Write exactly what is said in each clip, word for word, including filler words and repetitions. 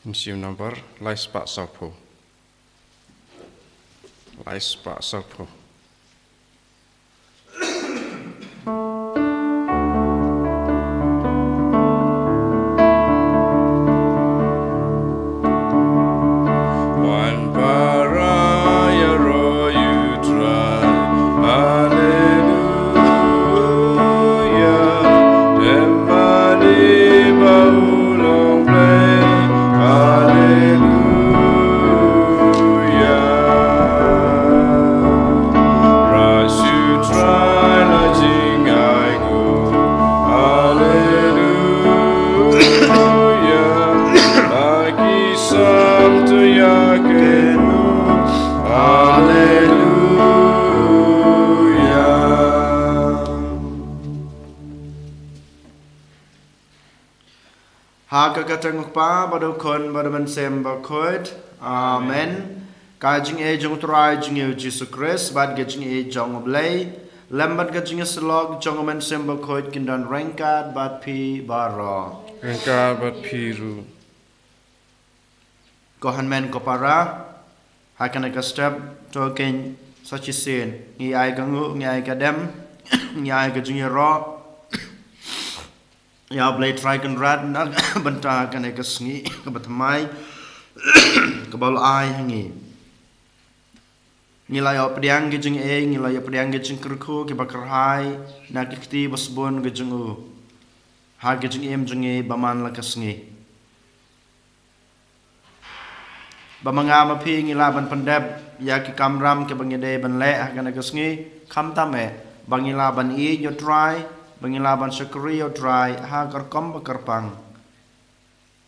Mynsiem number lai spah sawphew. Lai spah sawphew. Wan para ïaroh ïa u Trai. Haleluya. Em mane ba u long Blei. Haleluya. Ras u Trai la jingainguh. Haleluya. La ki sam to ïa kynnoh. Haleluya. Ha ka kyrteng u Kpa bad u Khun bad u Mynsiem Bakhuid. Amen. Ka jingïeit jong u Trai jong ngi u Jisu Khrist bad ka jingïeit jong u Blei lem bad ka jingïasyllok jong u Mynsiem Bakhuid kin don ryngkat bad phi baroh. Ryngkat bad phi ruh. Ko hynmen ko para, ha kane ka step, to keiñ sa shisien, ngi ai ka nguh, ngi ai ka dem, ngi ai ka jingïaroh ïa u Blei Trai Kynrad na ka bynta kane ka sngi kaba thymmai kaba u la ai ha ngi. Ngi la ïoh pdiang ki jingeh, ngi la ïoh pdiang ki jingkyrkhu kiba kyrhai na ki kti ba sbun ka jong u ha ka jingim jong ngi ba man la ka sngi. Ba ma nga ma phi ngi lah ban pyndep ïa ki kamram kiba ngi dei ban leh ha kane ka sngi, khamtam eh ba ngi lah ban ïeit ïa u Trai, ba ngi lah ban shakri ïa u Trai ha ka rukom ba kyrpang.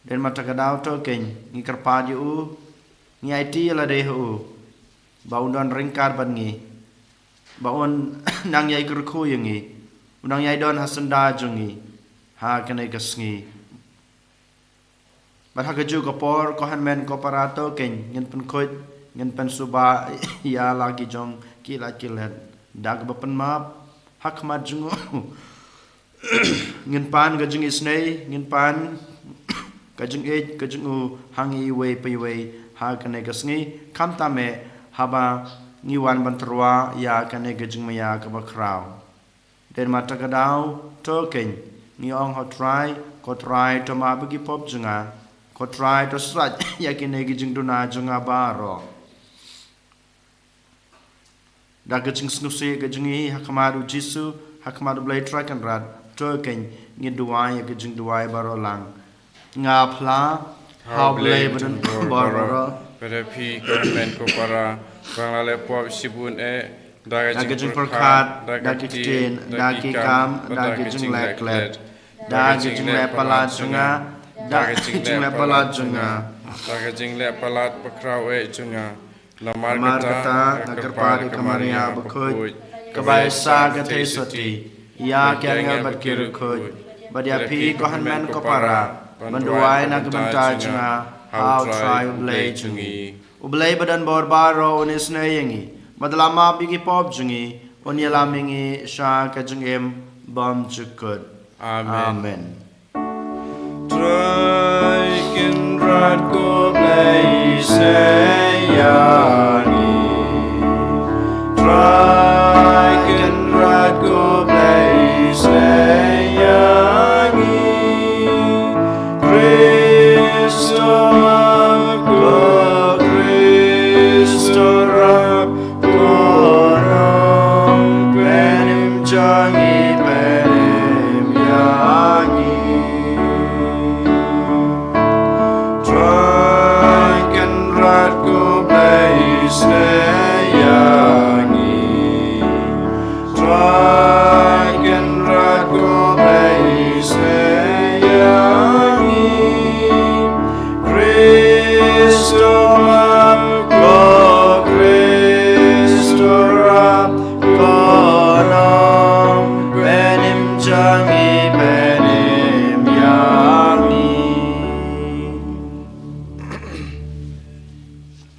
Dei ma ta ka daw to keiñ ngi kyrpad ïa u, ngi aiti ïa lade ha u ba un don ryngkat bad ngi, ba un nang ïai kyrkhu ïa ngi, un nang ïai don ha syndah jong ngi ha kane ka sngi. Bad ha kajuh ka por, ko hynmen ko para, to keiñ ngin pynkhuid, ngin pynsuba ïa la ki jong ki lad ki let da kaba pynmap ha khmat jong u. Ngin pan ka jingisynei, ngin pan ka jingïeit ka jong u ha ngi iwei pa iwei ha kane ka sngi, khamtam eh haba ngi wan ban tyrwa ïa kane ka jingmaïa kaba khraw. Dei ma ta ka daw, to keiñ ngi ong ha u Trai, ko Trai to map ïa ki pop jong nga, ko Trai to sait ïa kine ki jingduna jong nga baroh. Da ka jingsngewsih ka jong ngi ha khmat u Jisu, ha khmat u Blei Trai Kynrad, to keiñ ngi duwai ïa ka jingduwai baroh lang. Nga phla ha u Blei badonbor baroh, bad ha phi ko hynmen ko para, ba nga la leh pop shibun eh, da ka jingpyrkhat, da ka ktien, da ki kam, da ka jingleh klet, da ka jingleh palat jong nga, da ka jingleh palat jong nga, da ka jingleh palat bakhraw eh jong nga. Namar kata nga kyrpad ïa ka Maria bakhuid, kaba ïa sah ka theisotti ïa ki angel bad ki riewkhuid, bad ïa phi ko hynmen ko para, ban duwai na ka bynta jong nga ha u Trai u Blei jong ngi. U Blei badonbor baroh un isynei ïa ngi, bad la map ïa ki pop jong ngi, un ïalam ïa ngi sha ka jingim bymjukut. Amen. Amen. Trai Kynrad ko Blei isynei ïa ngi. Trai Kynrad ko Blei isynei ïa ngi. Khrist to map, ko Khrist to rap, ko Nongpynim jong ngi, pynim ïa ngi. Trai Kynrad ko Blei isynei ïa ngi. Trai Kynrad ko Blei isynei ïa ngi. Khrist to map, ko Khrist to rap, ko Nongpynim jong ngi, pynim ïa ngi.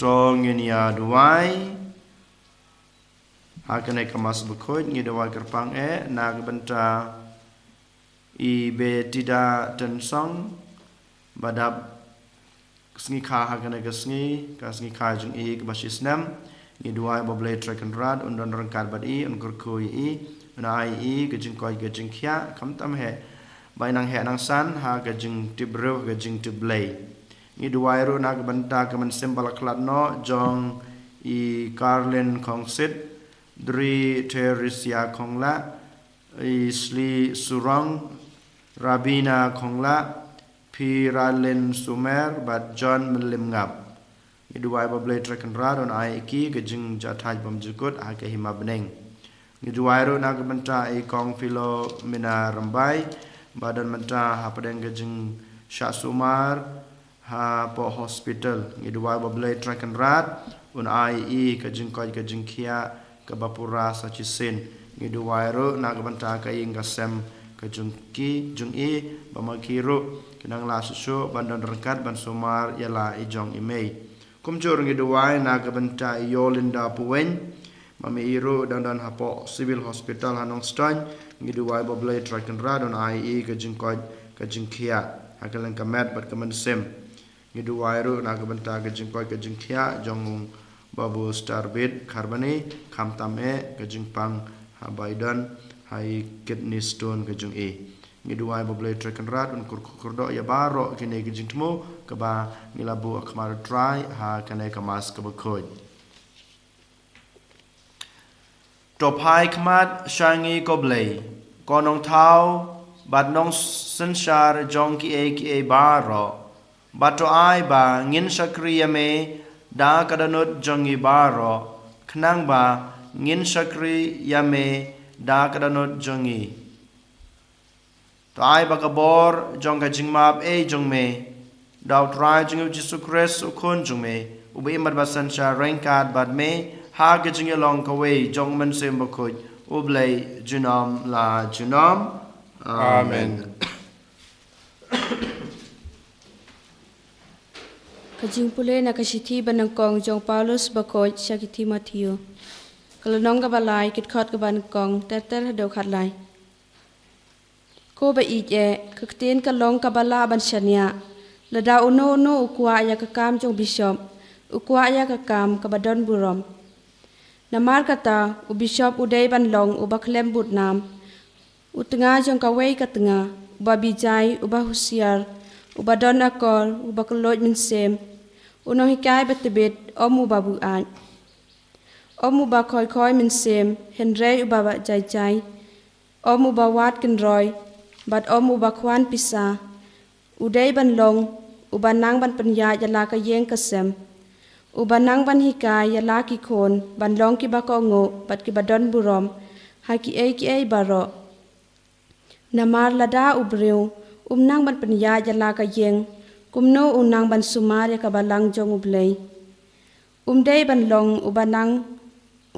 To ngin ïa duwai. Ha kane ka Mass bakhuid ngi duwai kyrpang eh na ka bynta i Betida Tynsong, ba dap Ka sngi kha ha kane ka sngi, ka sngi kha jong i kaba shisnem. Ngi duwai ba U Blei Trai Kynrad un don ryngkat bad i, un kyrkhu ïa i, un ai ïa i ka jingkoit ka jingkhiah, khamtam heh ba i nang heh nang san ha ka jingtip briew, ka jingtip Blei. Ngi duwai ruh na ka bynta ka mynsiem ba la khlad noh jong i Karlin Khongsit, Dri Theresia Khonglah, i Sli Surong, Rabina Khonglah, Phi Ralin Sumer bad John Mylliem Ngap. Ngi duwai ba U Blei Trai Kynrad un ai ïa ki ka jingjahthait bymjukut ha ka hima bneng. Ngi duwai ruh na ka bynta i Kong Philomena Rymbai ba don mynta hapdeng ka jingshah sumar hapoh hospital. Ngi duwai ba U Blei Trai Kynrad un ai ïa i ka jingkoit ka jingkhiah kaba pura sa shisien. Ngi duwai ruh na ka bynta ka ïing ka sem ka jong ki, jong i, ba ma ki ruh ki nang lah shuh shuh ban don ryngkat ban sumar ïa la i jong i mei. Kumjuh ruh ngi duwai na ka bynta i Yolinda Puwein, ma mei i ruh dang don hapoh Civil Hospital ha Nongstoiñ. Ngi duwai ba U Blei Trai Kynrad un ai ïa i ka jingkoit ka jingkhiah ha ka lyngkha met bad ka mynsiem. Ngi duwai ruh na ka bynta ka jingkoit ka jingkhiah jong Babu Starbit Kharbani, khamtam eh ka jingpang haba i don ha i kidney stone ka jong i. Ngi duwai ba U Blei Trai Kynrad un kyrkhu kyrdoh ïa baroh kine ki jingthmu kaba ngi la buh ha khmat U Trai ha kane ka Mass kaba khuid. To phai khmat sha ngi ko Blei, ko Nongthaw bad Nongsynshar jong kiei kiei baroh, bad to ai ba ngin shakri ïa me da ka dohnud jong ngi baroh, khnang ba ngin shakri ïa me da ka dohnud jong ngi. To ai ba ka bor jong ka jingmap ei jong me da U Trai jong ngi U Jisu Khrist U Khun jong me, uba im bad ba synshar ryngkat bad me ha ka jingïalong kawei jong U Mynsiem Bakhuid, U Blei junom la junom. Amen. Amen. Ka jingpule na ka shithi banyngkong jong u Paulus bakhuid sha ki Timotheo. Ka lynnong kaba lai, ki dkhot kaba nyngkong ter ter haduh khatlai. Ko ba ïeit eh, ka ktien ka long kaba lah ban shaniah lada uno uno u kwah ïa ka kam jong u bishop, u kwah ïa ka kam kaba don burom. Namar kata, u bishop u dei ban long uba khlem bud nam, u tnga jong kawei ka tnga, uba bijai, uba husiar, uba don akor, uba kylluid mynsiem, u nonghikai ba tbit, ym uba buaid, ym uba khoi khoi mynsiem, hynrei uba jai jai, ym uba wad kynroi, bad ym uba khwan pisa. U dei ban long uba nang ban pynïaid ïa la ka ïing ka sem, uba nang ban hikai ïa la ki khun ban long kiba kohnguh bad kiba don burom ha kiei kiei baroh. Namar lada u briew um nang ban pynïaid ïa la ka ïing, kumno u nang ban sumar ïa ka balang jong U Blei? Um dei ban long uba nang,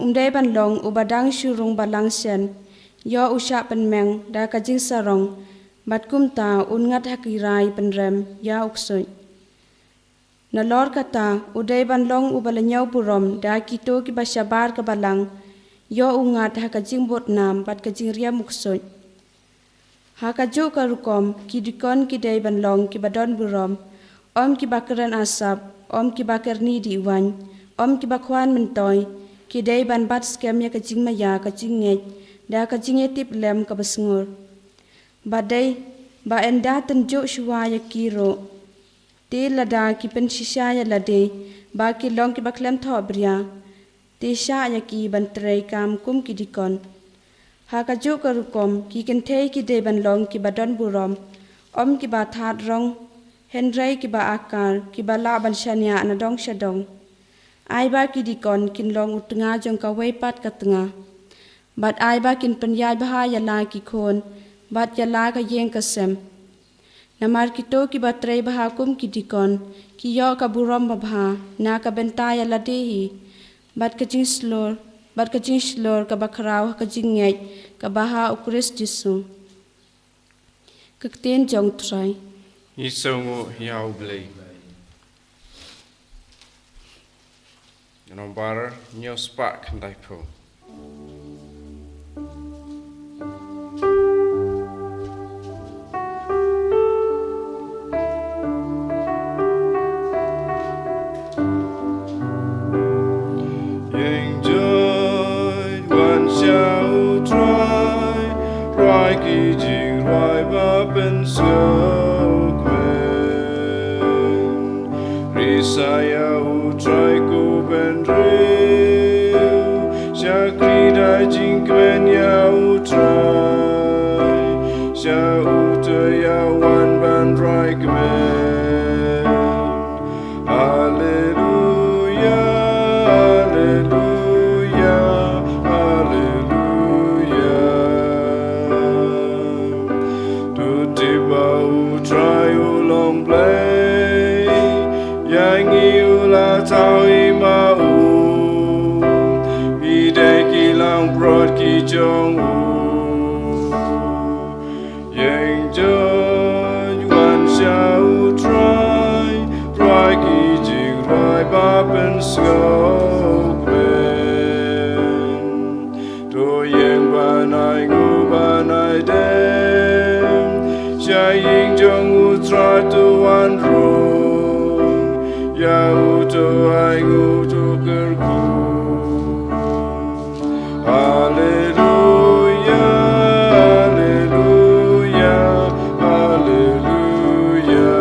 um dei ban long uba dang shu rung balang shen, ïoh u shah pynmeng da ka jingsarong, bad kumta un ngat ha ki rai pynrem ïa u ksuid. Nalor kata, u dei ban long uba lynñiew burom da kito kiba shabar ka balang, ïoh u ngat ha ka jingbud nam bad ka jingriam u ksuid. Ha kajuh ka rukom, ki dikon ki dei ban long kiba don burom, ym kiba kren asap, ym kiba kyrni diwan, ym kiba khwan myntoi, ki dei ban bat skhem ïa ka jingmaïa, ka jingngeit, da ka jingïatiplem kaba sngur. Ba dei, ba ynda tynjuh shuwa ïa ki ruh, te lada ki pynshisha ïa lade ba ki long kiba khlem thohbria, te shah ïa ki ban trei kam kum ki dikon. Ha kajuh ka rukom, ki kynthei ki dei ban long kiba don burom, ym kiba thad rong, hynrei kiba akor, kiba lah ban shaniah na dong sha dong. Ai ba ki dikon kin long u tnga jong kawei pat ka tnga, bad ai ba kin pynïaid bha ïa la ki khun bad ïa la ka ïing ka sem. Namar kito kiba trei bha kum ki dikon, ki ïoh ka burom babha na ka bynta ïa lade hi, bad ka jingshlur, bad ka jingshlur kaba khraw ha ka jingngeit kaba ha U Khrist Jisu. Ka ktien jong U Trai. Ngi sngewnguh ïa U Blei. Nombar hynñiew spah khyndai phew. pynsngewkmen. Ri sa ïa U Trai ko bynriew, shakri da jingkmen ïa U Trai, sha uta ïa wan ban rai kmen. Haleluya, haleluya, haleluya. To tip ba U Trai u long Blei, ïa ngi u la thaw i ma u, i dei ki langbrot ki jong u. Ïeng jong wan sha U Trai, rwai ki jingrwai ba pynsngewkmen. To ïeng ban ai nguh ban ai dem, sha ïing jong U Trai to wan rung, ïa u to ai nguh to kyrkhu. Haleluya, haleluya, haleluya.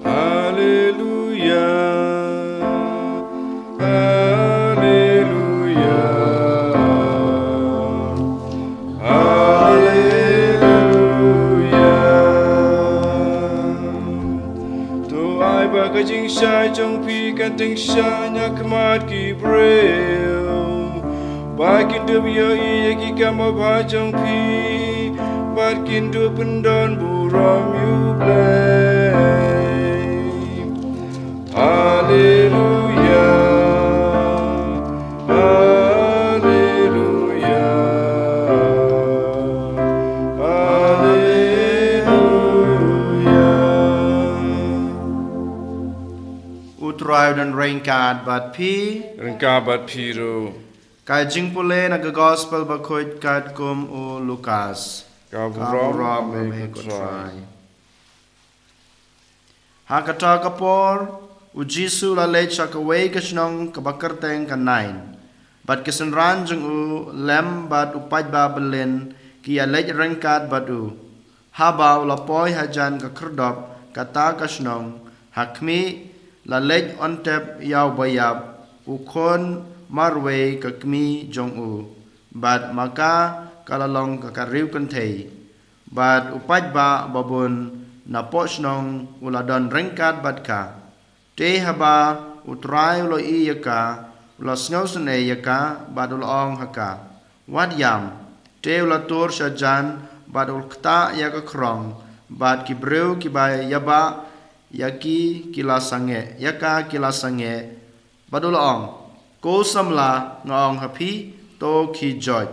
Haleluya, haleluya. Haleluya. To ai ba ka jingshai jong phi kan tyngshaiñ ha khmat ki briew, ba kin dup ïohi ïa ki kam babha jong phi, bad kin dup pyndonburom ïa U Blei. Haleluya, haleluya, haleluya. U Trai u don ryngkat bad phi. Ryngkat bad phi ruh. Ka jingpule na ka Gospel bakhuid katkum u Lukas. Ka burom ïa me ko Trai. Ha kata ka por, U Jisu u la leit sha kawei ka shnong kaba kyrteng ka Nain. Bad ki synran jong u lem bad u paidbah byllien ki ïaleit ryngkat bad u. Haba u la poi hajan ka khyrdop kata ka shnong, ha khmih, la leit on tep ïa u baïap, u khun marwei ka kmie jong u. Bad ma ka ka la long ka kariw kynthei. Bad u paidbah babun napoh shnong u la don ryngkat bad ka. Te haba U Trai u la ïohi ïa ka, u la sngewsynei ïa ka, bad u la ong ha ka, wat ïam. Te u la tur sha jan, bad u la ktah ïa ka khrong, bad ki briew kiba ïabah ïa ki ki la sangeh, ïa ka ki la sangeh, bad u la ong, ko samla, nga ong ha phi, to khie joit.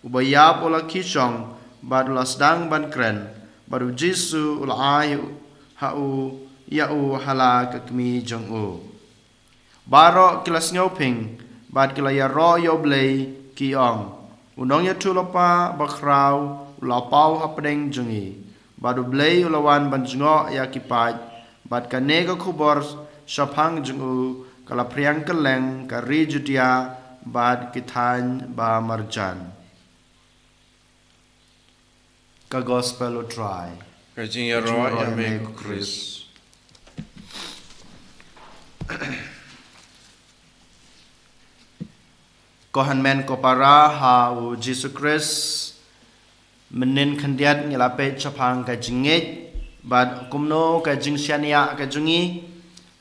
U baïap u la khie shong, bad u la sdang ban kren, bad U Jisu u la ai ha u, ïa u ha la ka kmie jong u. Baroh ki la sngewpyng, bad ki la ïaroh ïa U Blei ki ong, u nongïathuhlypa bakhraw u la paw hapdeng jong ngi. Bad U Blei u la wan ban jngoh ïa ki paid, bad kane ka khubor shaphang jong u ka la phriang kylleng ka ri Judia bad ki thaiñ ba marjan. Ka Gospel U Trai. Ka jingïaroh ïa me ko Khrist. Ko hynmen ko para ha U Jisu Khrist, mynnin khyndiat ngi la peit shaphang ka jingngeit, bad kumno ka jingshaniah ka jong ngi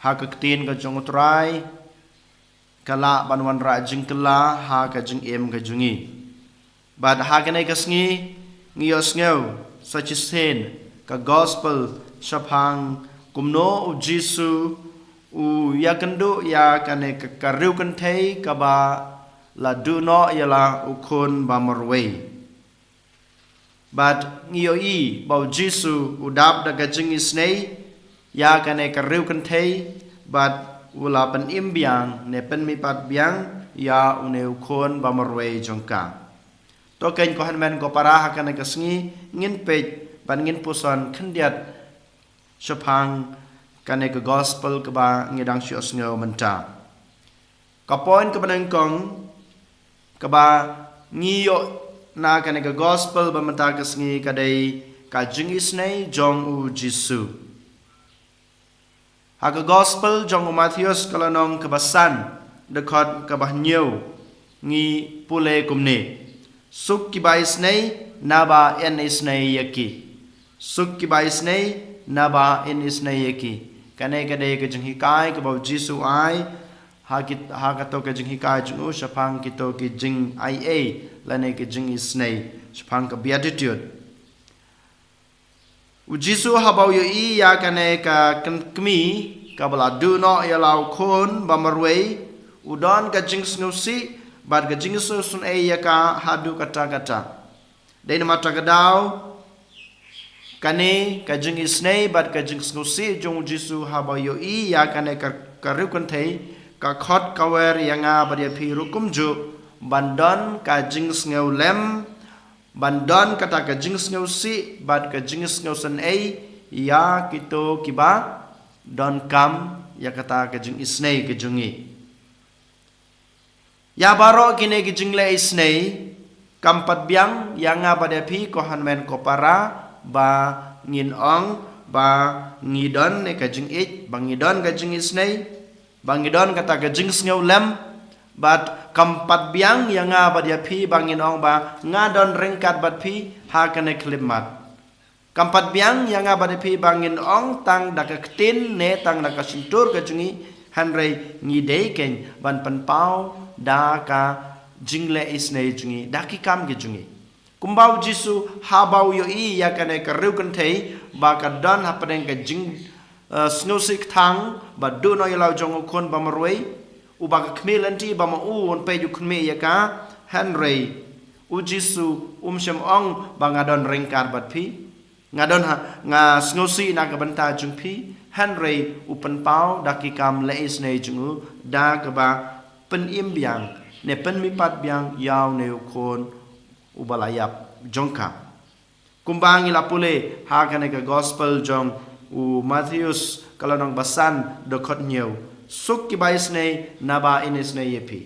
ha ka ktien ka jong U Trai ka lah ban wanrah jingkylla ha ka jingim ka jong ngi. Bad ha kane ka sngi ngi ïohsngew sa shisien ka Gospel shaphang kumno U Jisu u ïakynduh ïa kane ka, ka riewkynthei kaba la duh noh ïa la u khun ba marwei. Bad ngi ïohi ba U Jisu u dap da ka jingisynei ïa kane ka riewkynthei, bad u la pynim biang ne pynmihpat biang ïa une u khun ba marwei jong ka. To keiñ ko hynmen ko para, ha kane ka sngi ngin peit bad ngin puson khyndiat shaphang kane ka Gospel kaba ngi dang shu ïohsngew mynta. Ka point kaba nyngkong, Kaba ngi ïoh na kane ka gospel ba mynta ka sngi ka dei ka jingisynei jong u Jisu. Ha ka gospel jong u Mathaios ka lynnong kaba san, dkhot kaba hynñiew, ngi pule kumne: Suk kiba isynei, naba yn isynei ïa ki. Suk kiba isynei, naba yn isynei ïa ki. Kane ka dei ka jinghikai kaba u Jisu u ai ha ki, ha kato ka jinghikai jong u shaphang kito ki jingaiei lane ki jingisynei, shaphang ka beatitude. U Jisu haba u ïohi ïa kane ka kyn-, kmie kaba la duh noh ïa la u khun ba marwei, u don ka jingsngewsih bad ka jingsngewsynei ïa ka haduh katta katta. Dei namar kata ka daw, kane ka jingisynei bad ka jingsngewsih jong u Jisu haba u ïohi ïa kane ka, ka riewkynthei, ka khot ka wer ïa nga bad ïa phi ruh kumjuh ban don ka jingsngewlem, ban don kata ka jingsngewsih bad ka jingsngewsynei ïa kito kiba donkam ïa kata ka jingisynei ka jong ngi. Ïa baroh kine ki jingleh isynei kam pat biang ïa nga bad ïa phi ko hynmen ko para ba ngin ong ba ngi don ne ka jingïeit, ba ngi don ka jingisynei, ba ngi don kata ka jingsngewlem, bad kam pat biang ïa nga bad ïa phi ba ngin ong ba nga don ryngkat bad phi ha kane ka khyllipmat. Kam pat biang ïa nga bad ïa phi ba ngin ong tang da ka ktien ne tang da ka shyntur ka jong ngi, hynrei ngi dei kein ban pynpaw da ka jingleh isynei jong ngi, da ki kam ki jong ngi. Kumba u Jisu haba u ïohi ïa kane ka riewkynthei ba ka don hapdeng ka jing, eh, sngewsih kthang ba duh noh ïa la u jong u khun ba marwei, uba ka kmie lynti ba ma u un peit u khun mih ïa ka, hynrei u Jisu um shym ong ba nga don ryngkat bad phi. Nga don ha, nga sngewsih na ka bynta jong phi, hynrei u pynpaw da ki kam leh isynei jong u, da kaba pynim biang ne pynmihpat biang ïa une u khun uba la ïap jong ka. Kumba ngi la pule ha kane ka gospel jong u Mathaios ka lynnong ba san, dkhot hynñiew: Suk kiba isynei, naba yn isynei ïa phi.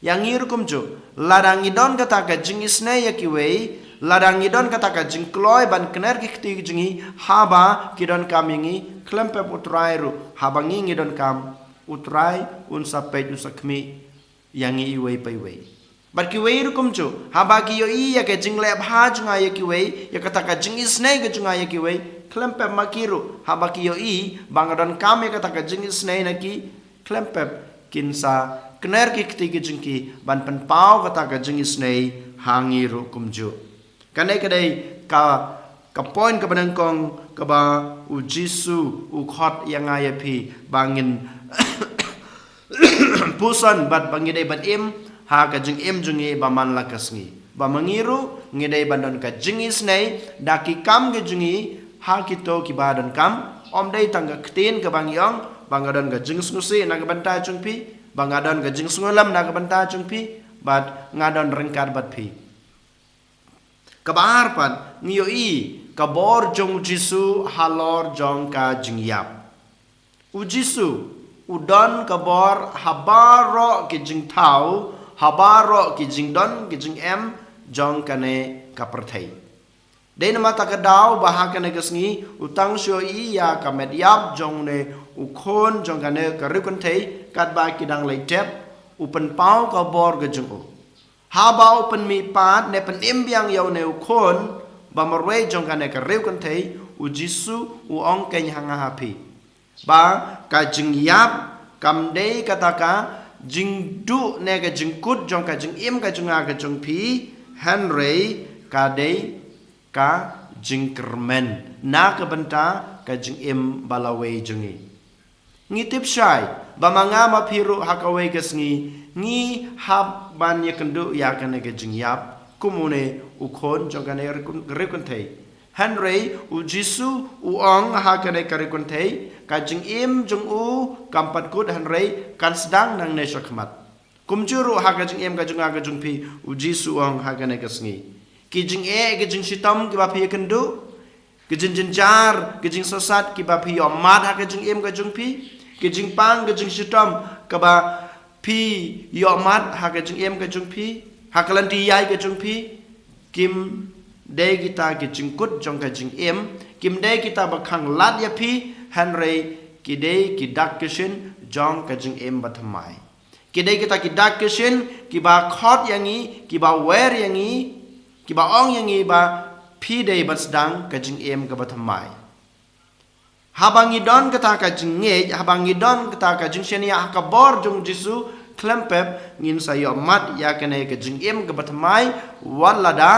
Ïa ngi ruh kumjuh, lada ngi don kata ka jingisynei ïa kiwei, lada ngi don kata ka jingkloi ban kner ki kti ki jong ngi haba ki donkam ïa ngi, khlem pep u Trai ruh haba ngi, ngi donkam, u Trai un sa peit, un sa khmih ïa ngi iwei pa iwei. Bad kiwei ruh kumjuh, haba ki ïohi ïa ka jingleh bha jong nga ïa kiwei, ïa kata ka jingisynei ka jong nga ïa kiwei, khlem pep ma ki ruh haba ki ïohi ba nga donkam ïa kata ka jingisynei na ki, khlem pep kin sa kner ki kti ki jong ki ban pynpaw kata ka jingisynei ha ngi ruh kumjuh. Kane ka dei ka, ka point kaba nyngkong kaba u Jisu u khot ïa nga ïa phi ba ngin puson bad ba ngi dei ban im ha ka jingim jong ngi ba man la ka sngi. Ba ma ngi ruh ngi dei ban don ka jingisynei da ki kam ki jong ngi ha kito kiba donkam. Ym dei tang ka ktien kaba ngi ong ba nga don ka jingsngewsih na ka bynta jong phi, ba nga don ka jingsngewlem na ka bynta jong phi, bad nga don ryngkat bad phi. Kaba ar pat, ngi ïohi ka bor jong u Jisu halor jong ka jingïap. U Jisu u don ka bor ha baroh ki jingthaw, ha baroh ki jingdon ki jingem jong kane ka pyrthei. Dei namar kata ka daw ba ha kane ka sngi u tang shu ïohi ïa ka met ïap jong une u khun jong kane ka riewkynthei, katba ki dang leit tep, u pynpaw ka bor ka jong u. Haba u pynmihpat ne pynim biang ïa une u khun ba marwei jong kane ka riewkynthei, u Jisu u ong kein ha nga ha phi ba ka jingïap kam dei kata ka jingduh ne ka jingkut jong ka jingim ka jong nga ka jong phi, hynrei ka dei ka jingkyrmen na ka bynta ka jingim ba lawei jong ngi. Ngi tip shai ba ma nga ma phi ruh ha kawei ka sngi ngi hap ban ïakynduh ïa kane ka jingïap kum une u khun jong kane ka riewkynthei. Hynrei u Jisu u ong ha kane ka riewkynthei, ka jingim jong u kam pat kut hynrei kan sdang nangne shakhmat. Kumjuh ruh ha ka jingim ka jong nga ka jong phi, u Jisu u ong ha kane ka sngi, ki jingeh ki jingshitom kiba phi ïakynduh, ki jingjynjar ki jingsangsot kiba phi ïohmad ha ka jingim ka jong phi, ki jingpang ki jingshitom kiba phi ïohmad ha ka jingim ka jong phi, Ha ka lynti ïaid ka jong phi, kim dei kita ki jingkut jong ka jingim, kim dei kita ba khang lad ïa phi, hynrei ki dei ki dak ki shin jong ka jingim ba thymmai. Ki dei kita ki dak ki shin, kiba khot ïa ngi, kiba wer ïa ngi, kiba ong ïa ngi ba phi dei ban sdang ka jingim kaba thymmai. Haba ngi don kata ka jingngeit, haba ngi don kata ka jingshaniah ha ka bor jong Jisu, khlem pep ngin sa ïohmad ïa kane ka jingim kaba thymmai, wat lada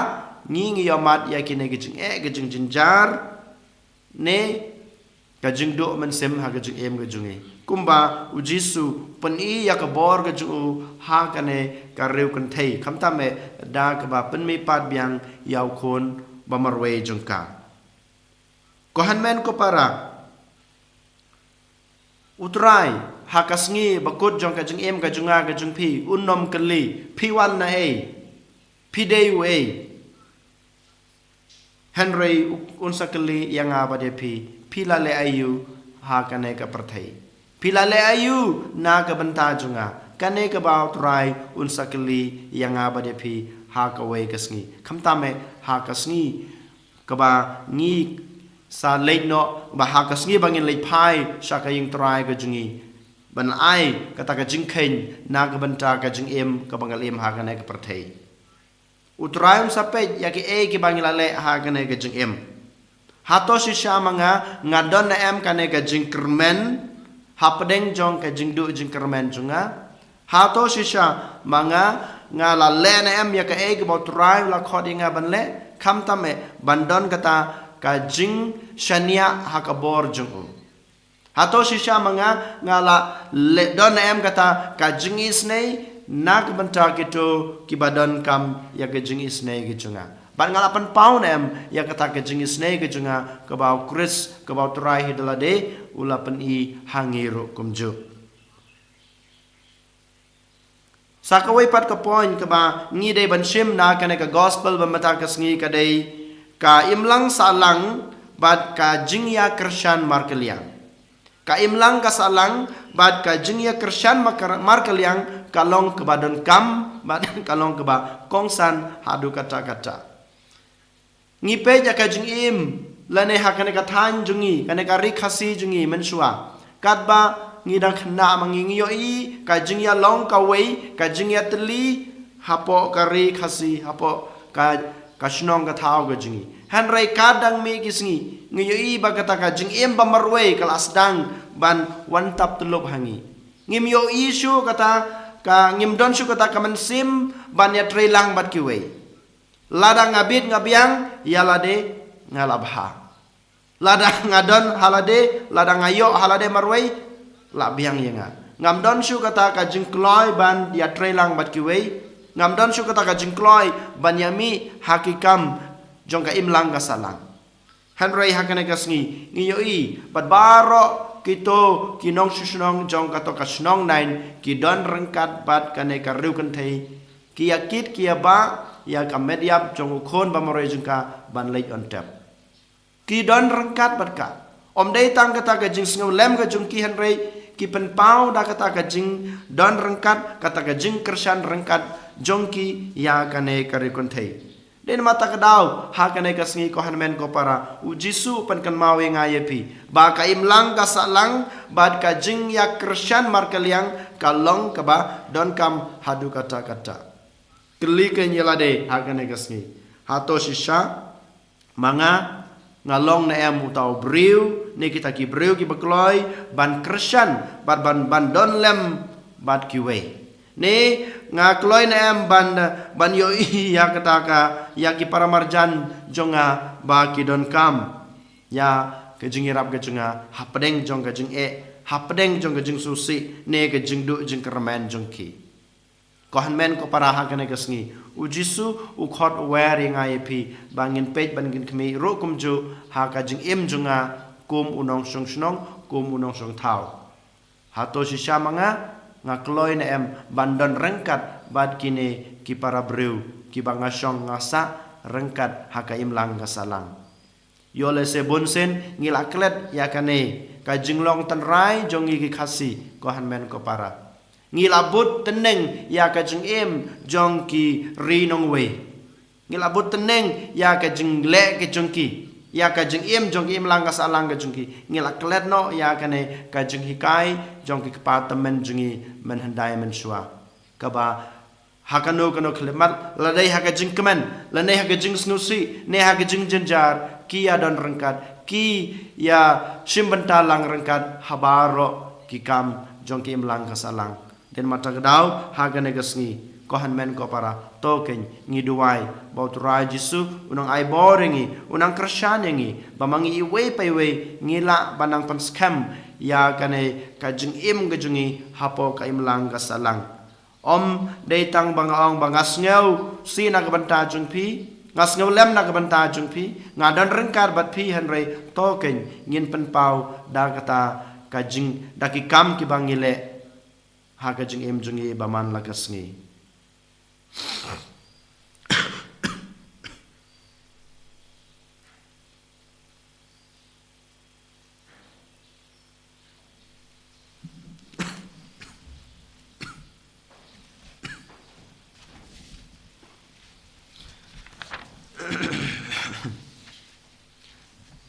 ngi ngi ïohmad ïa kine ka jingeh, ka jingjynjar, ne ka jingduh mynsiem ha ka jingim ka jong ngi. Kumba u Jisu u pyni ïa ka bor ka jong u ha kane ka riewkynthei, khamtam eh da kaba pynmihpat biang ïa u khun ba marwei jong ka. Ko hynmen ko para, u Trai ha ka sngi ba kut jong ka jingim ka jong nga ka jong phi, un nym kylli, phi wan na ei, phi dei uei. Hynrei u-, un sa kylli ïa nga bad ïa phi, phi la leh aïu ha kane ka pyrthei. Phi la leh aïu na ka bynta jong nga. Kane kaba u Trai un sa kylli ïa nga bad ïa phi ha kawei ka sngi. Khamtam eh ha ka sngi kaba ngi sa leit noh, ba ha ka sngi ba ngin leit phai sha ka ïing Trai ka jong ngi, ban ai kata ka jingkheiñ na ka bynta ka jingim kaba ngi la im ha kane ka pyrthei. U Trai un sa peit ïa kiei kiba ngi la leh ha kane ka jingim. Hato shisha ma nga nga don ne em kane ka jingkyrmen hapdeng jong ka jingduh jingkyrmen jong nga? Hato shisha ma nga nga la leh ne em ïa kaei kaba u Trai u la khot ïa nga ban leh, khamtam eh ban don kata ka jingshaniah ha ka bor jong u? Hato shisha ma nga nga la leh, don ne em kata ka jingisynei na ka bynta kito kiba donkam ïa ka jingisynei ka jong nga? Bad nga la pynpaw ne em ïa kata ka jingisynei ka jong nga kaba u Khrist, kaba u Trai hi da lade u la pyni ha ngi ruh kumjuh? Sa kawei pat ka point kaba ngi dei ban shim na kane ka gospel ba mynta ka sngi ka dei ka imlang sahlang bad ka jingïakyrshan markylliang. Ka imlang ka sahlang bad ka jingïakyrshan marka-, markylliang ka long kaba donkam bad ka long kaba kongsan haduh katta katta. Ngi peit ïa ka jingim lane ha kane ka thaiñ jong ngi, kane ka ri Khasi jong ngi mynshuwa, katba ngi dang khynnah ma ngi, ngi ïohi ka jingïalong kawei, ka jingïatylli hapoh ka ri Khasi, hapoh ka, ka shnong ka thaw ka jong ngi. Hynrei katba dang mih ki sngi, ngi ïohi ba kata ka jingim ba marwei ka la sdang ban wan tap tyllup ha ngi. Ngim ïohi shuh kata ka, ngim don shuh kata ka mynsiem ban ïatreilang bad kiwei. Lada nga bit nga biang, ïa lade nga la bha. Lada nga don ha lade, lada nga ïoh ha lade marwei, la biang ïa nga. Ngam don shuh kata ka jingkloi ban ïatreilang bad kiwei. Ngam don shuh kata ka jingkloi ban ïamih ha ki kam jong ka imlang ka sahlang. Hynrei ha kane ka sngi ngi ïohi bad baroh kito ki nongshong shnong jong kato ka shnong Nain ki don ryngkat bad kane ka riewkynthei, ki ïakit ki ïabah ïa ka met ïap jong u khun ba marwei jong ka ban leit on tep. Ki don ryngkat bad ka. Ym dei tang kata ka jingsngewlem ka jong ki, hynrei ki pynpaw da kata ka jingdon ryngkat, kata ka jingkyrshan ryngkat jong ki ïa kane ka riewkynthei. Dei namar kata ka daw ha kane ka sngi, ko hynmen ko para, u Jisu u pynkynmaw ïa nga ïa phi ba ka imlang ka sahlang bad ka jingïakyrshan markylliang ka long kaba donkam haduh katta katta. Kylli keiñ ïa lade ha kane ka sngi, hato shisha ma nga nga long ne em uta u briew ne kita ki briew kiba kloi ban kyrshan bad ban, ban don lem bad kiwei? Ne nga kloi ne em ban, ban ïohi ïa kata ka, ïa ki paramarjan jong nga ba ki donkam ïa ka jingïarap ka jong nga hapdeng jong ka jingeh, hapdeng jong ka jingsngewsih ne ka jingduh jingkyrmen jong ki? Ko hynmen ko para, ha kane ka sngi u Jisu u khot, u wer ïa nga ïa phi ba ngin peit, ba ngin khmih ruh kumjuh ha ka jingim jong nga kum u nongshong shnong, kum u nongshong thaw. Hato shisha ma nga nga kloi ne em ban don ryngkat bad kine ki para briew kiba nga shong nga sah ryngkat ha ka imlang ka sahlang? Ïoh lehse bunsien ngi la klet ïa kane ka jinglong tynrai jong ngi ki Khasi, ko hynmen ko para. Ngi la bud tneng ïa ka jingim jong ki ri nongwei. Ngi la bud tneng ïa ka jingleh ka jong ki, ïa ka jingim jong ki imlang ka sahlang ka jong ki. Ngi la klet noh ïa kane ka jinghikai jong ki kpa tymmen jong ngi mynhyndai mynshuwa. Kaba ha kano kano ka khyllipmat, la dei ha ka jingkmen, la dei ha ka jingsngewsih, ne ha ka jingjynjar, ki ïa don ryngkat, ki ïa shim bynta lang ryngkat ha baroh ki kam jong ki imlang ka sahlang. Dei namar kata ka daw, ha kane ka sngi, ko hynmen ko para, to kein ngi duwai ba U Trai Jisu u nang ai bor ïa ngi, u nang kyrshan ïa ngi, ba ma ngi iwei pa iwei ngi lah ban nang pynskhem ïa kane ka jingim ka jong ngi hapoh ka imlang ka sahlang. Ym dei tang ba nga ong ba nga sngewsih na ka bynta jong phi, nga sngewlem na ka bynta jong phi, nga don ryngkat bad phi, hynrei to kein ngin pynpaw da kata ka jing, da ki kam kiba ngi leh ha ka jingim jong ngi ba man la ka sngi.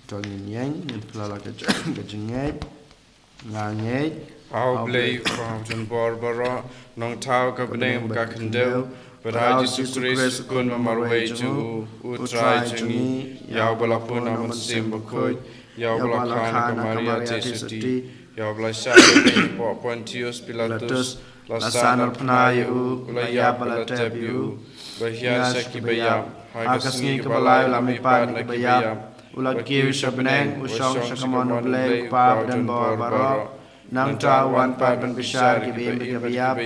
To ngin ïeng, ngin pynlong la ka jing, ka jingngeit. Nga ngeit. Au Blei, U Kpa uba don bor baroh, Nongthaw ka bneng bad ka khyndew, bad ha U Jisu Khrist, U Khun ba marwei jong U, U Trai jong ngi, ïa uba la pun ha U Mynsiem Bakhuid, ïa uba la kha na ka Maria theisotti, ïa uba la shah hapoh Pontius Pilatus, la sahnarphna ïa u, u la ïap bad la tep ïa u, u la hiar sha kiba ïap, ha ka sngi kaba lai u la mihpat na kiba ïap, u la kiew sha bneng, u shong sha kamon U Blei U Kpa uba don bor baroh. Nangta u wan pat ban bishar kiba im bad kiba ïap.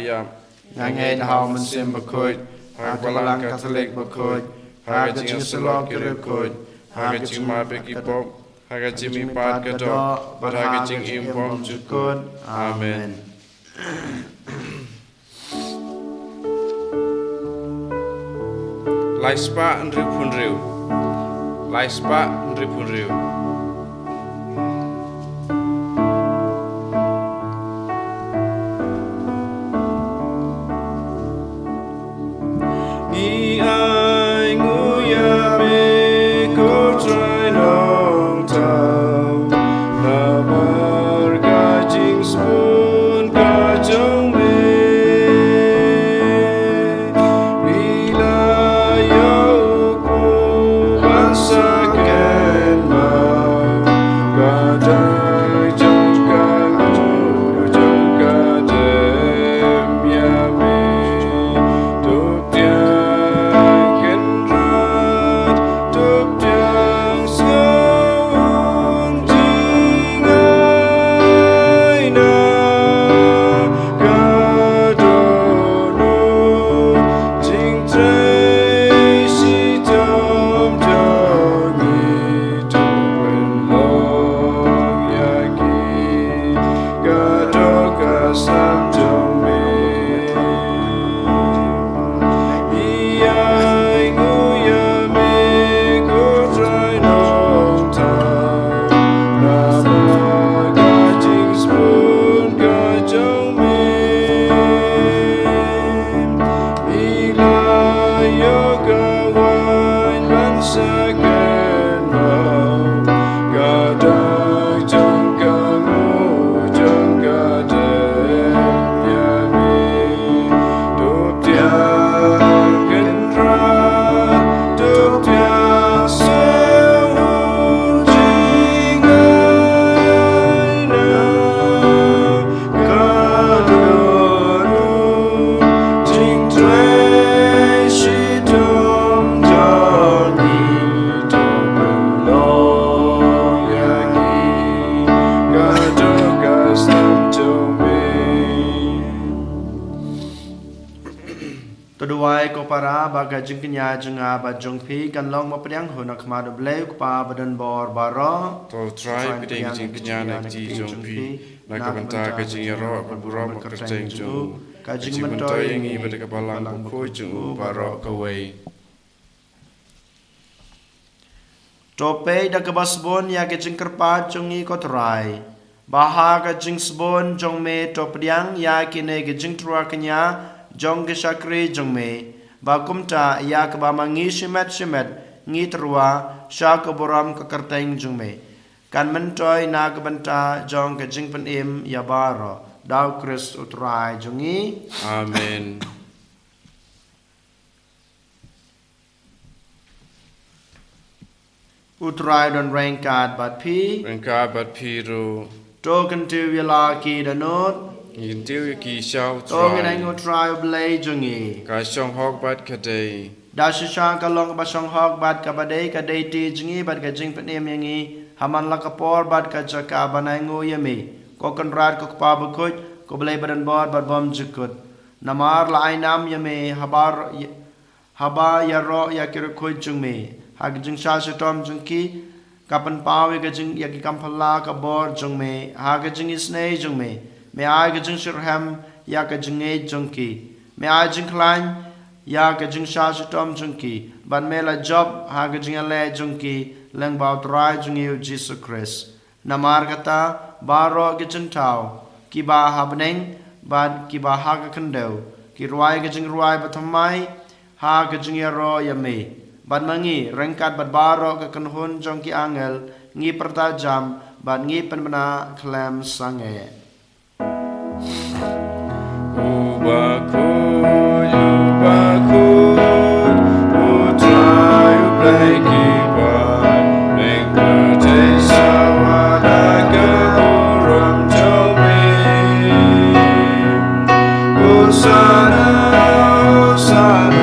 Nga ngeit ha U Mynsiem Bakhuid, ha ka Balang Katholik bakhuid, ha ka jingïasyllok ki riewkhuid, ha ka jingmap ïa ki pop, ha ka jingmihpat ka doh, bad ha ka jingim bymjukut. Amen. Lai spah hynriewphew hynriew. Lai spah hynriewphew hynriew. Ngi ai nguh ïa me ko Trai Nongthaw, namar ka jingsbun ka jong me. Ngi la ïoh u ban sa kynmaw ka dak jong ka nguh jong ka dem ïa me. To Tiang Kynrad, to Tiang Sngewhun Jingaina, ka dohnud jingtrei shitom jong ngi, to pynlong ïa ki ka doh ka snam jong me. Ïa nguh ïa me ko Trai Nongthaw, namar ka jingsbun ka jong me. Ngi la ïoh ka waiñ ban sa kynmaw ka dak jong ka nguh jong ka dem ïa me. To Tiang Kynrad, to Tiang Sngewhun Jingaina, ka dohnud jingtrei shitom jong ngi, to pynlong ïa ngi ka doh ka snam jong me. To duwai ko para ba ka jingkñia jong nga bad jong phi kan long ba pdiang hun ha khmat U Blei U Kpa ba don bor baroh. To Trai pdiang jingkñia na kti jong phi na ka bynta ka jingïaroh bad burom bad kyrteng jong u, ka jingmyntoi ïa ngi bad ka Balang Bakhuid jong u baroh kawei. To peit da kaba sbun ïa ka jingkyrpad jong ngi ko Trai, Ba ha ka jingsbun jong me to pdiang ïa kine ki jingtyrwa kñia jong ki shakri jong me, ba kumta ïa kaba ma ngi shimet shimet ngi tyrwa sha ka burom ka kyrteng jong me, kan myntoi na ka bynta jong ka jingpynim ïa baroh. Da U Khrist U Trai jong ngi. Amen. U Trai don ryngkat bad phi. Ryngkat bad phi ruh. To kyntiew ïa la ki dohnud. Ngi kyntiew ïa ki sha U Trai. To ngin ai nguh ïa U Trai U Blei jong ngi. Ka shong hok bad ka dei. Da shisha ka long kaba shong hok bad kaba dei ka dei ti jong ngi bad ka jingpynim ïa ngi ha man la ka por bad ka jaka ban ai nguh ïa me, ko Kynrad, ko Kpa bakhuid, ko Blei badonbor bad bymjukut. Namar la ai nam ïa me habar haba ïaroh ïa ki riewkhuid jong me ha ka jingshah shitom jong ki, ka pynpaw ïa ka jing, ïa ki kam phylla ka bor jong me ha ka jingisynei jong me. Me ai ka jingshitrhem ïa ka jingngeit jong ki. Me ai jingkhlaiñ ïa ka jingshah shitom jong ki, bad me la jop ha ka jingïaleh jong ki lyngba U Trai jong ngi U Jisu Khrist. Namar kata, baroh ki jynthaw, kiba ha bneng bad kiba ha ka khyndew, ki rwai ka jingrwai bathymmai ha ka jingïaroh ïa me. Bad ma ngi ryngkat bad baroh ka kynhun jong ki angel ngi pyrta jam bad ngi pynbna khlem sangeh. U bakhuid, u bakhuid, U Trai U Blei ki ban, bad pyrthei sawa da ka burom jong me. Hosana, Hosana,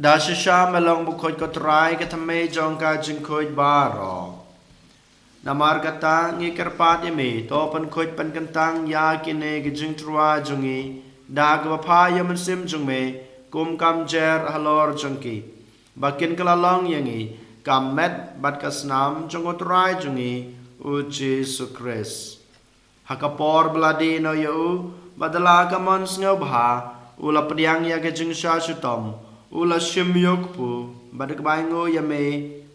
Da shisha me long bakhuid ko Trai ka thymmei jong ka jingkhuid baroh. Namar kata ngi kyrpad ïa me, to pynkhuid pynkyntang ïa kine ki jingtyrwa jong ngi da kaba pha ïa u Mynsiem jong me kum ka mjer halor jong ki, ba kin kylla long ïa ngi ka met bad ka snam jong U Trai jong ngi U Jisu Khrist. Ha ka por ba la dih noh ïa u bad da la ka mon sngewbha, u la pdiang ïa ka jingshah shitom, u la shim ïa u kpu bad da kaba ainguh ïa me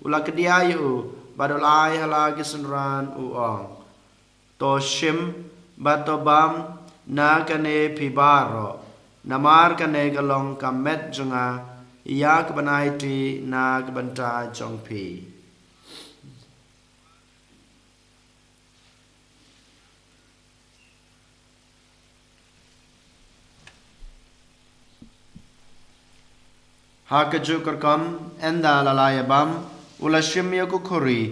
u la kdiah ïa u bad u la ai ha la ki synran, u ong: To shim bad to bam na kane phi baroh, namar kane ka long ka met jong nga, ïa kaban aiti na ka bynta jong phi. Ha kajuh ka rukom, ynda la la ïa bam, u la shim ïa ka khuri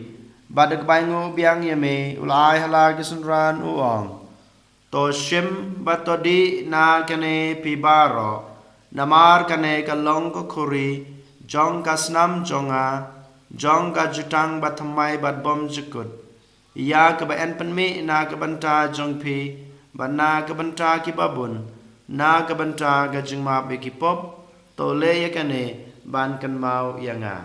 bad da kaba ainguh biang ïa me u la ai ha la ki synran, u ong: To shim bad to dih na kane phi baroh, namar kane ka long ka khuri jong ka snam jong nga, jong ka jutang bathymmai bad bymjukut, ïa kaba yn pynmih na ka bynta jong phi bad na ka bynta kiba bun, na ka bynta ka jingmap ïa ki pop. To leh ïa kane ban kynmaw ïa nga.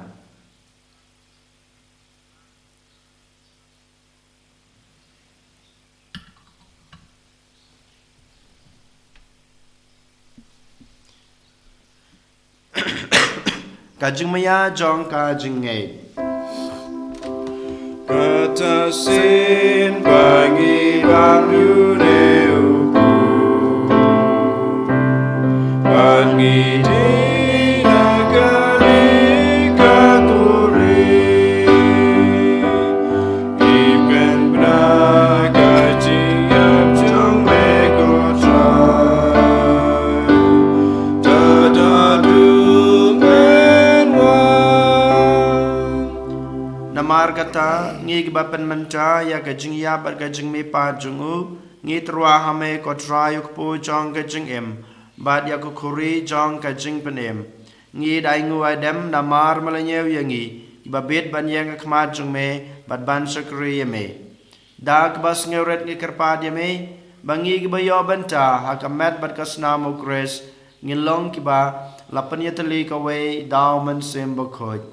Ka jingmaïa jong ka jingngeit. Kata sien ba ngi bam ïa une u kpu, ba ngi dih na kane ka khuri. Ngi pynbna ka jingïap jong me ko Trai, tad haduh phin wan. Namar kata, ngi kiba pynmynta ïa ka jingïap bad ka jingmihpat jong u, ngi tyrwa ha me ko Trai u kpu jong ka jingim, bad ïa ka khuri jong ka jingpynim. Ngi da ainguh aidem namar me la ñiew ïa ngi, kiba bit ban ïeng ha khmat jong me, bad ban shakri ïa me. Da kaba sngewrit ngi kyrpad ïa me, ba ngi kiba ïoh bynta ha ka met bad ka snam u Khrist, ngin long kiba la pynïatylli kawei da u Mynsiem Bakhuid.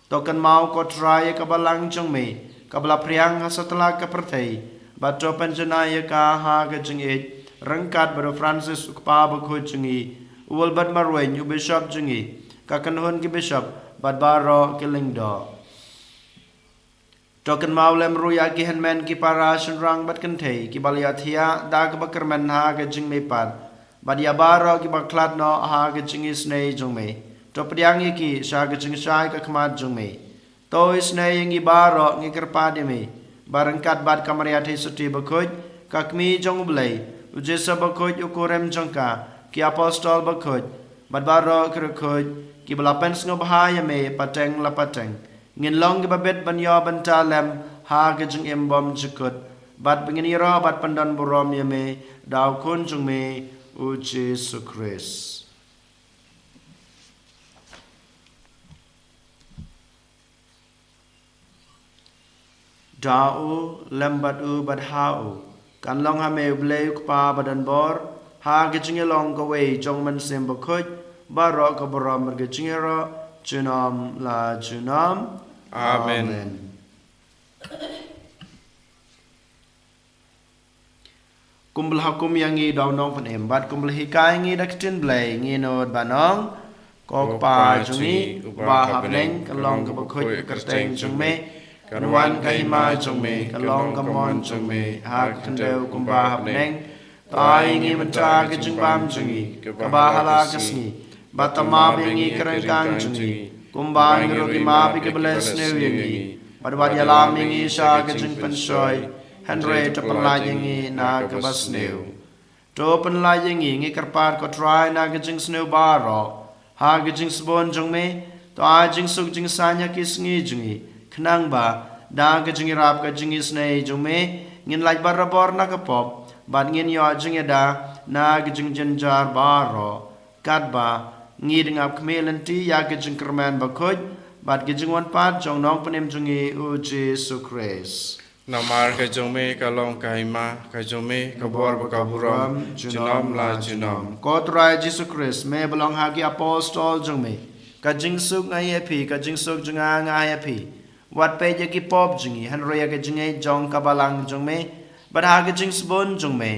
To kynmaw ko Trai ïa ka balang jong me, kaba la phriang ha satlak ka pyrthei, bad to pynjanai ïa ka ha ka jingïeit, ryngkat bad u Francis u Kpa Bakhuid jong ngi, u Wilbert Marwein u Bishop jong ngi, ka kynhun ki Bishop, bad baroh ki lyngdoh. To kynmaw lem ruh ïa ki hynmen ki para shynrang bad kynthei, kiba la ïathiah da kaba kyrmen ha ka jingmihpat, bad ïa baroh kiba khlad noh ha ka jingisynei jong me. To pdiang ïa ki sha ka jingshai ka khmat jong me. To isynei ïa ngi baroh, ngi kyrpad ïa me, ba ryngkat bad ka Maria Theisotti Bakhuid, ka Kmie jong u Blei, u Joseph Bakhuid u kurim jong ka, ki Apostol Bakhuid, bad baroh ki riewkhuid, kiba la pynsngewbha ïa me pateng la pateng, ngin long kiba bit ban ïoh bynta lem ha ka jingim bymjukut, bad ba ngin ïaroh bad pyndonburom ïa me da u Khun jong me, u Jisu Khrist. Da u, lem bad u, bad ha u, kan long ha me u Blei u Kpa badonbor, ha ka jingïalong kawei jong u Mynsiem Bakhuid, baroh ka burom bad ka jingïaroh, junom la junom. Amen. Amen. Kumba la hukum ïa ngi da u Nongpynim, bad kumba la hikai ïa ngi da ka ktien Blei, ngin nud ban ong: Ko Kpa jong ngi uba ha bneng, ka long kaba khuid ka kyrteng jong me, kan wan ka hima jong me, ka long ka mon jong me ha ka khyndew kumba ha bneng. To ai ïa ngi mynta ka jingbam jong ngi kaba ha la ka sngi, bad to map ïa ngi ka ryngkang jong ngi, kumba ngi ruh ngi map ïa kiba leh sniew ïa ngi, bad wat ïalam ïa ngi sha ka jingpynshoi, hynrei to pynlait ïa ngi na kaba sniew. To pynlait ïa ngi, ngi kyrpad ko Trai, na ka jingsniew baroh, ha ka jingsbun jong me, to ai jingsuk jingsaiñ ha ki sngi jong ngi, khnang ba da ka jingïarap ka jingisynei jong me, ngin lait barabor na ka pop, bad ngin ïoh jingïada na ka jingjynjar baroh, katba ngi dang ap khmih lynti ïa ka jingkyrmen bakhuid bad ka jingwan pat jong u Nongpynim jong ngi, u Jisu Khrist. Namar ka jong me ka long ka hima, ka jong me ka bor bad ka burom, junom la junom. Ko Trai Jisu Khrist, me ba la ong ha ki apostol jong me: Ka jingsuk nga ai ïa phi, ka jingsuk jong nga nga ai ïa phi. Wat peit ïa ki pop jong ngi, hynrei ïa ka jingngeit jong ka balang jong me, bad ha ka jingsbun jong me,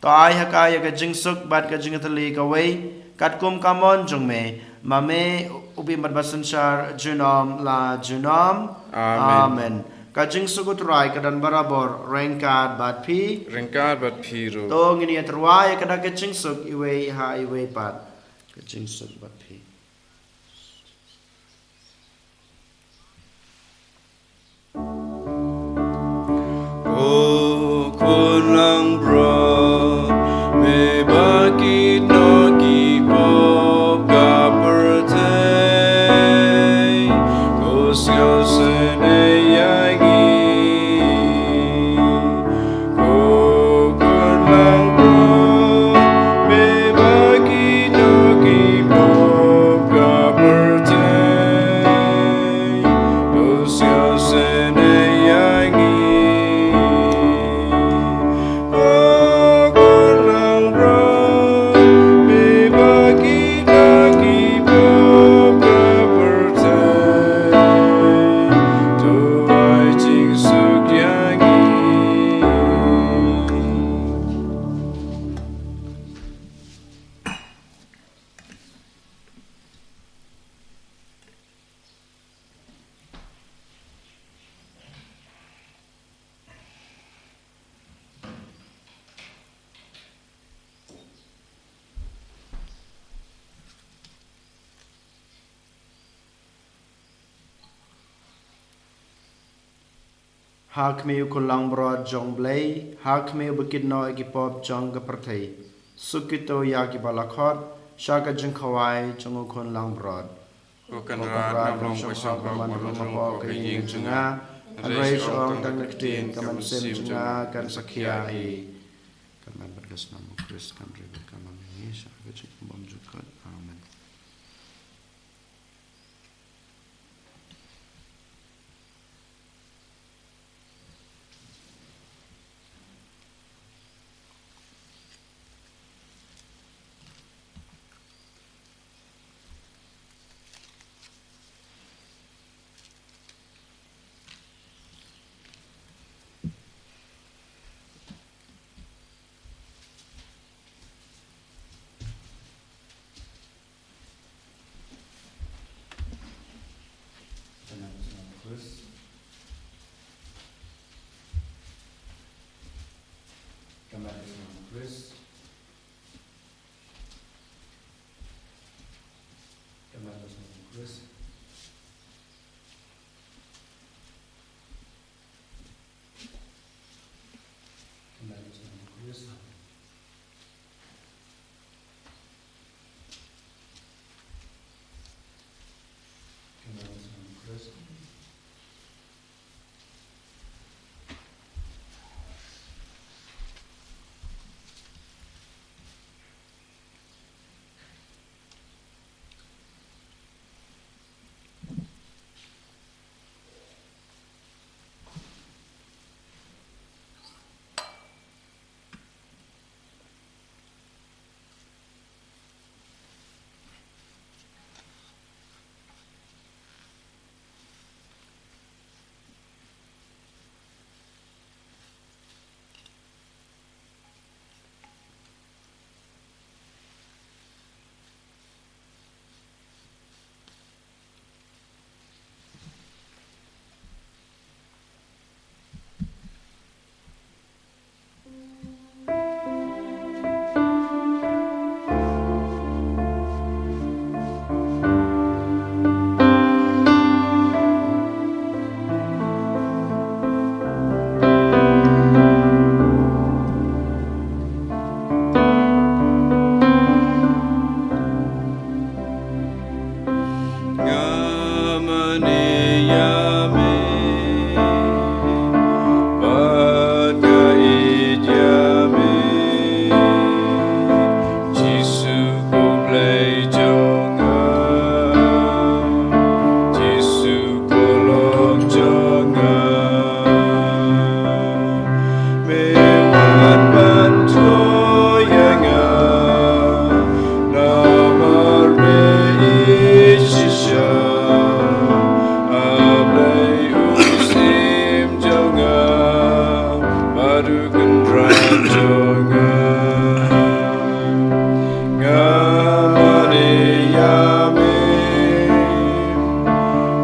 to ai ha ka ïa ka jingsuk bad ka jingïatylli kawei, katkum ka mon jong me, ma me u bym bad basynshar, junom la junom. Amen. Amen. Ka jingsuk u Trai ka don barabor ryngkat bad phi. Ryngkat bad phi ruh. To ngin ïatyrwa ïa ka da ka jingsuk iwei ha iwei pat. Ka jingsuk bad phi. Ko Khun langbrot, me ba kit noh ki pop ka pyrthei, to sngewsynei ïa ngi. Ko Khun langbrot, me ba kit noh ki pop ka pyrthei, to sngewsynei ïa ngi. Ko Khun langbrot, me ba kit noh ki pop ka pyrthei, to ai jingsuk ïa ngi. Ha khmih, u Khun langbrot jong u Blei, ha khmih, u ba kit noh ïa ki pop jong ka pyrthei. Suk kito ïa kiba la khot sha ka jingkhawai jong u Khun langbrot. Ko Kynrad, nga long ba shong hok ban rung hapoh ka ïing jong nga. Hynrei shu ong tang na ka ktien, ka mynsiem jong nga kan sa khia hi. Ka met bad ka snam u Khrist kan ri bad kan long ïa ngi sha ka jingbymjukut. Amen. Nga mane ïa me, bad nga ïeit ïa me. Jisu ko Blei jong nga, Jisu ko Lok jong nga. Me wan ban thoh ïa nga, namar me ïeit shisha. A Blei u Syiem jong nga, bad u Kynrad jong nga. Nga mane ïa me,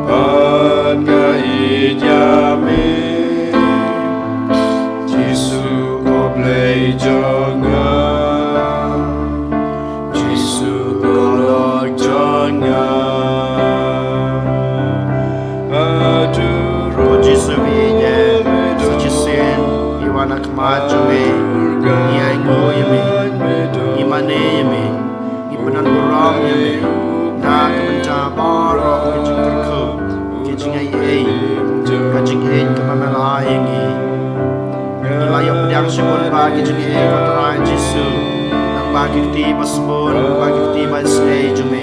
bad nga ïeit ïa me. Jisu ko Blei jong nga, Jisu ko Lok jong nga. Haduh ko Jisu ba ïeit, sa shisien ngi wan ha khmat jong me, ngi ainguh ïa me, ngi mane ïa me, ngi pyndonburom ïa me na ka bynta baroh ki jingkyrkhu, ki jingaiei, ka jingïeit kaba me la ai ïa ngi. Ngi la ïoh pdiang shibun ba ki jingïeit ko Trai Jisu, naba ki kti ba sbun, naba ki kti ba isynei jong me.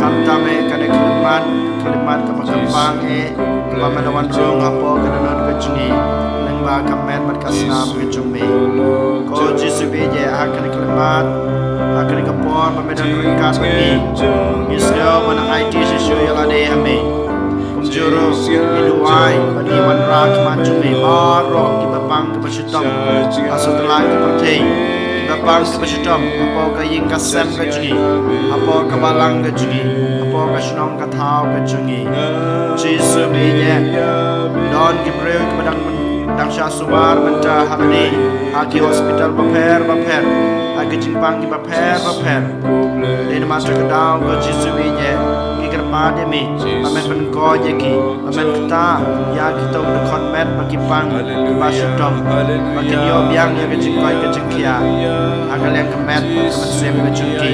Khamtam eh kane ka khyllipmat, khyllipmat kaba kyrpang eh, ba me la wan rung hapoh ka dohnud ka jong ngi, lyngba ka met bad ka snam ka jong me. Ko Jisu ba ïeit, ha kane ka khyllipmat, ha kane ka por ba me don ryngkat bad ngi, ngi sngew ba nang aiti shisha ïa lade ha me. Kumjuh ruh ngi duwai ba ngi wanrah khmat jong me baroh kiba pang kiba shitom ha satlak ka pyrthei, kiba pang kiba shitom hapoh ka ïing ka sem ka jong ngi, hapoh ka balang ka jong ngi, hapoh ka shnong ka thaw ka jong ngi. Jisu ba ïeit, don ki briew kiba dang, dang shah sumar mynta ha lade, ha ki hospital bapher bapher, ha ki jingpang kiba pher bapher. Dei namar kata ka daw ko Jisu ba ïeit, ngi kyrpad Ba dei me, ba men pynkoit ïa ki, ba men kta ïa kito ki dkhot met bad ki pang kiba shitom, ba kin ïoh biang ïa ka jingkoit ka jingkhiah ha ka liang ka met bad ka mynsiem ka jong ki.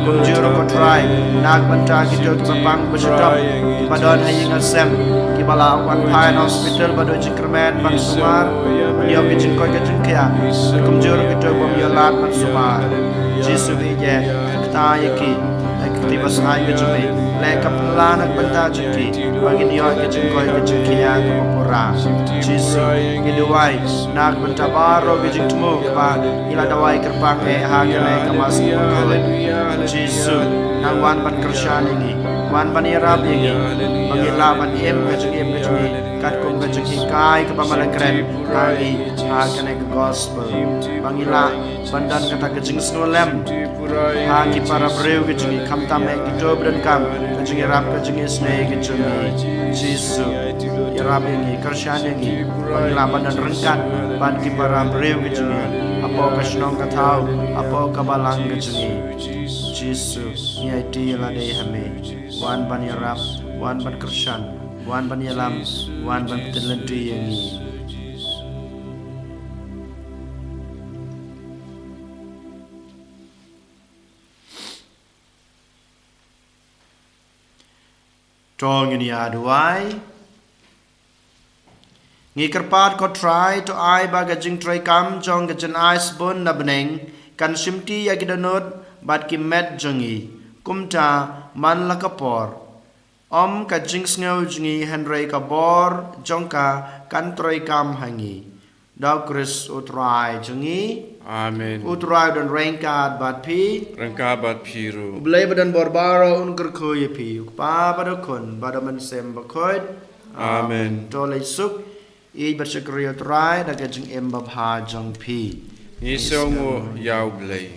Kumjuh ruh ko Trai, na ka bynta kito kiba pang ba shitom, kiba don ha ïing ha sem, kiba la wan phai na hospital ba duh jingkyrmen ban sumar ban ïoh ka jingkoit ka jingkhiah, bad kumjuh ruh kito bym ïoh lad ban sumar. Jisu, ba ïeit, kta ïa ki ha ka kti basai ka jong me. Leh ka pynlong na ka bynta jong ki ba kin ïoh ka jingkoit ka jingkhiah kaba pura. Jisu, ngi duwai na ka bynta baroh ka jingthmu kaba ngi la duwai kyrpang eh ha kane ka Mass Bakhuid. Jisu, nang wan ban kyrshan ïa ngi, wan ban ïarap ïa ngi ba ngin lah ban im ka jingim ka jong ngi katkum ka jinghikai kaba me la kren ha ngi ha kane ka gospel, ba ngin lah ban don kata ka jingsngewlem ha ki para briew ki jong ngi, khamtam eh kito ba donkam ka jingïarap ka jingisynei ka jong ngi. Jisu, ïarap ïa ngi, kyrshan ïa ngi ba ngin lah ban don ryngkat bad ki para briew ki jong ngi hapoh ka shnong ka thaw, hapoh ka balang ka jong ngi. Jisu, ngi aiti ïa lade ha me. Wan ban ïarap, wan ban kyrshan, wan ban ïalam, wan ban pyntip lynti ïa ngi. To ngin ïa duwai. Ngi kyrpad ko Trai, to ai ba ka jingtrei kam jong ka jingai sbun na bneng kan shimti ïa ki dohnud bad ki met jong ngi. Kumta man la ka por, ym ka jingsngew jong ngi hynrei ka bor jong ka kan trei kam ha ngi. Da u Khrist u Trai jong ngi. Amen. U Trai u don ryngkat bad phi. Ryngkat bad phi ruh. U Blei ba don bor baroh un kyrkhu ïa phi, u Kpa bad u Khun bad u Mynsiem Bakhuid. Amen. To leit suk, ïeit bad shakri ïa u Trai da ka jingim babha jong phi. Ngi sngewnguh ïa u Blei.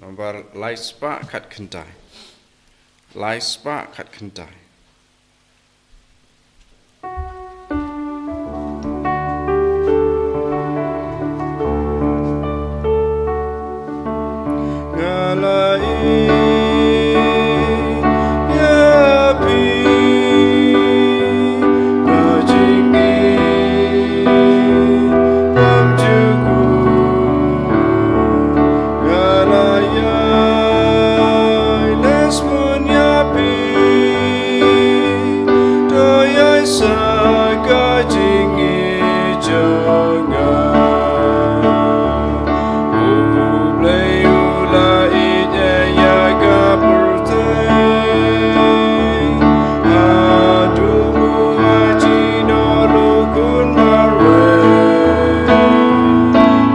Nambar lai spah khat khyndai. Lai spah khat khyndai. Nga la ïeit ïa phi, ba jingïeit bymjukut. Nga la ïai leh sbun ïa phi, to ïai sah ka jingïeit jong nga. U Blei u la ïeit ïa ka pyrthei, haduh ba u la shim noh u Khun marwei.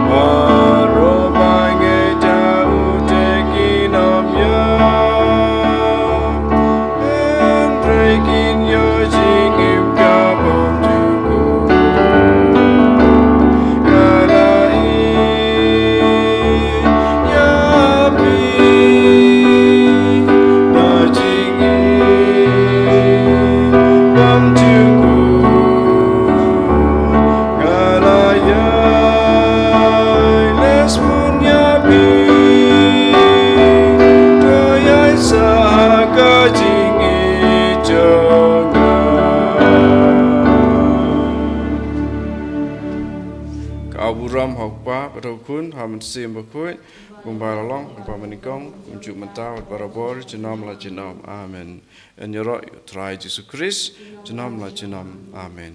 Baroh ba ngeit ha u te kin ym ïap, hynrei kin ïoh jingim ka bymjukut. Nga la ïeit ïa phi, ba jingïeit bymjukut. Nga la ïai leh sbun ïa phi, to ïai sah ka jingïeit jong nga. Ka burom ha u Kpa bad ha u Khun, ha u Mynsiem Bakhuid, kumba la long, kumba mynnyngkong, kumjuh mynta, bad barabor, junom la junom. Amen. Yn ïaroh ïa u Trai Jisu Khrist, junom la junom. Amen.